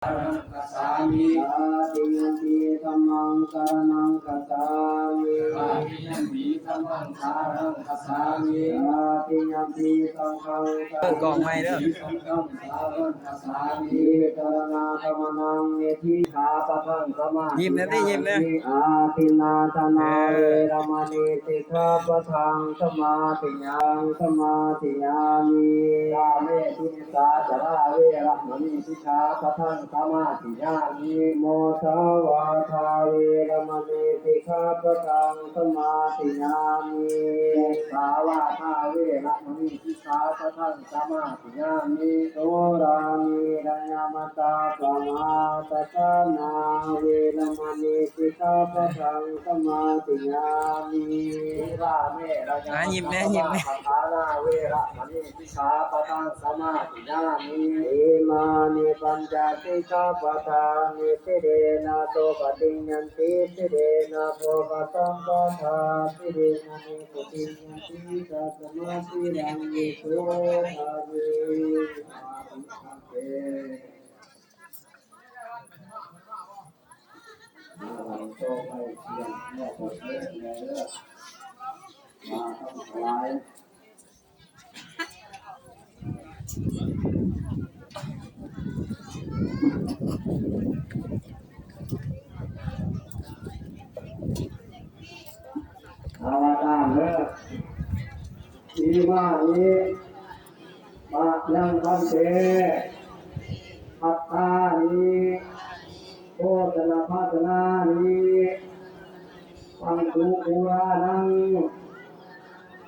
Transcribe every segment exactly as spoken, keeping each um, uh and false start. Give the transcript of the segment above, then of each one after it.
saraṇaṃ gacchāmi. Tatiyampi dhammaṃ saraṇaṃ gacchāmi. Tatiyampi dhammaṃ saraṇaṃ gacchāmi. Tatiyampi saṅghaṃ เปิดกล่องใหม่เด้อ saṅghaṃ saraṇaṃ gacchāmi. Tisaraṇagamanaṃ niṭṭhitaṃ. ยิ้มนะสิ ยิ้มนะ Adinnādānā veramaṇī sikkhāpadaṃ samādiyāmi. Samādiyāmi. Kāmesu micchācārā veramaṇī sikkhāpadaṃ samādiyāmi. Musāvādā veramaṇī sikkhāpadaṃ samādiyāmi. Musāvādā veramaṇī sikkhāpadaṃ samādiyāmi. Surāmerayamajjapamādaṭṭhānā veramaṇī sikkhāpadaṃ samādiyāmi. อ่ะ ยิ้มแน่ ยิ้มแน่ Surāmerayamajjapamādaṭṭhānā veramaṇī sikkhāpadaṃ samādiyāmi. Imāni pañca sikkhāpadāni. Sīlena sugatiṃ yanti, sīlena bhogasampadā, sīlena nibbutiṃ yanti, tasmā sīlaṃ visodhaye. มาทำโชคให้เพียงแค่บทเล็กแลเด้อ มาทำถวาย เอาว่าตามเด้อ Imāni mayaṃ bhante bhattāni bhojanabhājanāni paṇḍukūlānaṃ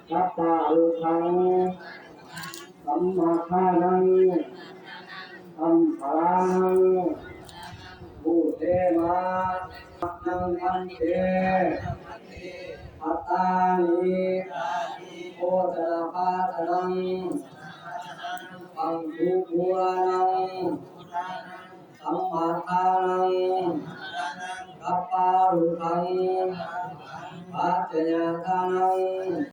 kappālukaṃ sammāgānaṃ samphārānaṃ pūjema. Mayaṃ bhante bhattāni bhojanabhājanāni paṇḍukūlānaṃ sammāgānaṃ kappālukaṃ paccayagānaṃ